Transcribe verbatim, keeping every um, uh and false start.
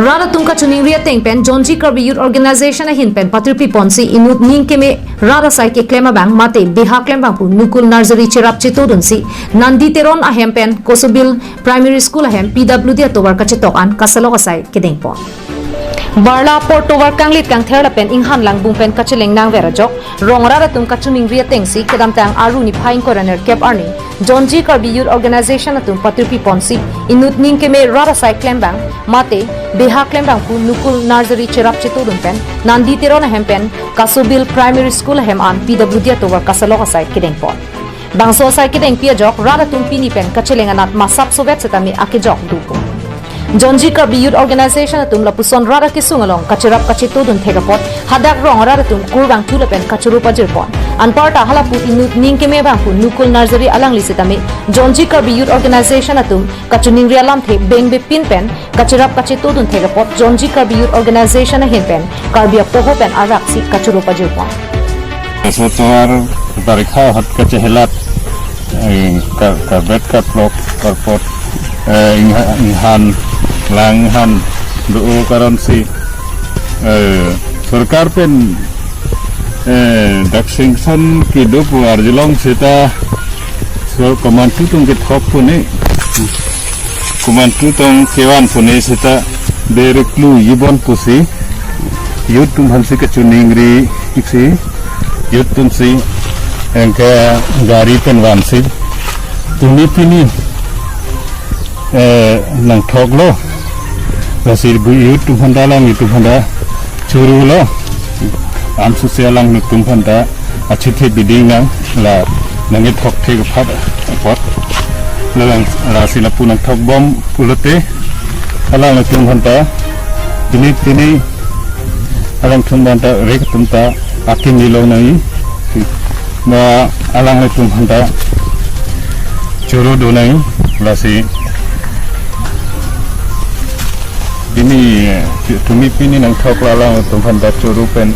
Rat atum kachiningri ateng pen Jonji Karbi Youth Organization ahin pen patirpi ponsi inut ning keme rat asai keklem abang mate beha klembang pu Nukul Nursery cherap chetodunsi Nandi Teron ahem pen Kosobil Primary School ahem P W D atovar kachetok an kasalok asai kedeng pon. Barla apor tovar kanglit kangther lapen inghan langbung pen kacheleng nangver ajok rong rat atum kachiningri atengsi kedamtang Aru niphai ingkoi ra nerkep arni Jonji Karbi Youth Organization atum patirpi ponsi inut ning keme rat asai klembang mate beha klembang pu Nukul Nursery cherap chetodun pen Nandi Teron ahem pen Kosobil Primary School ahem an P W D atovar kasalok asai kedeng pon. Bangso asai kedengpi ajok rat atum pini pen kacheleng anat masap sovet setame akejok dupo. Jonji Karbi Youth Organization atum lapuson rat akesung along kacherap kachetodun thek apot hadak rong rat atum kurvangthu lapen kachoro pajir pon. Anparta halapu inut ning keme abang pu Nukul Nursery alangli setame Jonji Karbi Youth Organization atum kachiningri alamthe bengbe pin pen kacherap kachetodun thek apot Jonji Karbi Youth Organization ahin pen Karbi apoho pen araksi kachoro pajir pon. Kaso tovar barikha hot kachehelat, eh, ka-, karbet kaplok karpot, eh, ingha-, inghan, lang inghan do karon si, eh, sorkar pen, eh, dak sanction kedo pu arjulong seta so komantu atum kethok pune, komantu atum kevan pune seta beriklu ibon pusi youth atum aphansi kachiningri iksi, youth atumsi anke gari pen vansi tumi pini, eh, nangthoklo. Lasi bu youth atum aphanta lang, youth atum aphanta chorolo. Amsusi alanglitum aphanta achethe biding nang la nangkethok thek aphat apot. La lang, lasi lapu nangthok bom pulote alanglitum aphanta pini pini alangtum aphanta rek atum ta akim nilong nangji. Ba alanglitum aphanta choro do nangji. Lasi pini, eh, tumi pini nangthok la alanglitum aphanta choro pen